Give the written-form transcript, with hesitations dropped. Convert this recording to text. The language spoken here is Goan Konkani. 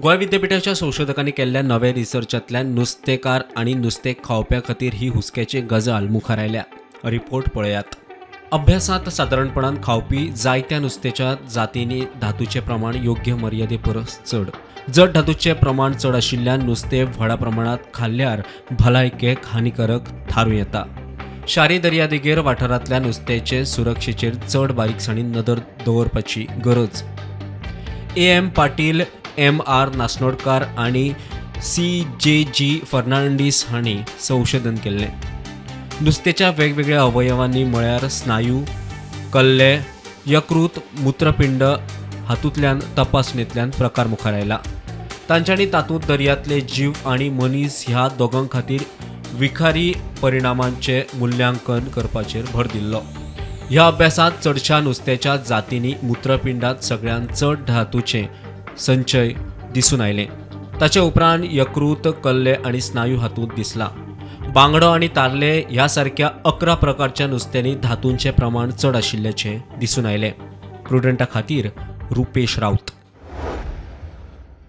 गोंय विद्यापिठाच्या संशोधकांनी केल्ल्या नव्या रिसर्चांतल्यान नुस्तेकार आनी नुस्तें खावप्या खातीर ही हुस्क्याची गजाल मुखार आयल्या. रिपोर्ट पळयात. अभ्यासांत सादारणपणान खावपी जायत्या नुस्त्याच्या जातींनी धातूचें प्रमाण योग्य मर्यादे परस चड. जड धातूचें प्रमाण चड आशिल्ल्यान नुस्तें व्हडा प्रमाणांत खाल्ल्यार भलायकेक हानिकारक थारूं येता. शारी दर्यादेगेर वाठारांतल्या नुस्त्याचे सुरक्षेचेर चड बारीकसाणीन नदर दवरपाची गरज. A M Patil, M R Nasnodkar आनी सी जे जी फर्नांडीस हांणी संशोधन केल्लें. नुस्त्याच्या वेगवेगळ्या अवयवांनी म्हळ्यार स्नायू, कल्ले, यकृत, मूत्रपिंड हातूंतल्यान तपासणेंतल्यान प्रकार मुखार आयला. तांच्यांनी तातूंत दर्यांतले जीव आनी मनीस ह्या दोगां खातीर विखारी परिणामांचें मुल्यांकन करपाचेर भर दिल्लो. ह्या अभ्यासांत चडशा नुस्त्याच्या जातींनी मूत्रपिंडांत सगळ्यांत चड धातूचें संचय दिसून आयलें. ताचे उपरांत यकृत, कल्ले आनी स्नायू हातूंत दिसलां. बांगडो आनी तारले ह्या सारक्या 11 प्रकारच्या नुस्त्यांनी धातूंचें प्रमाण चड आशिल्ल्याचें दिसून आयलें. प्रुडंटा खातीर रुपेश राऊत.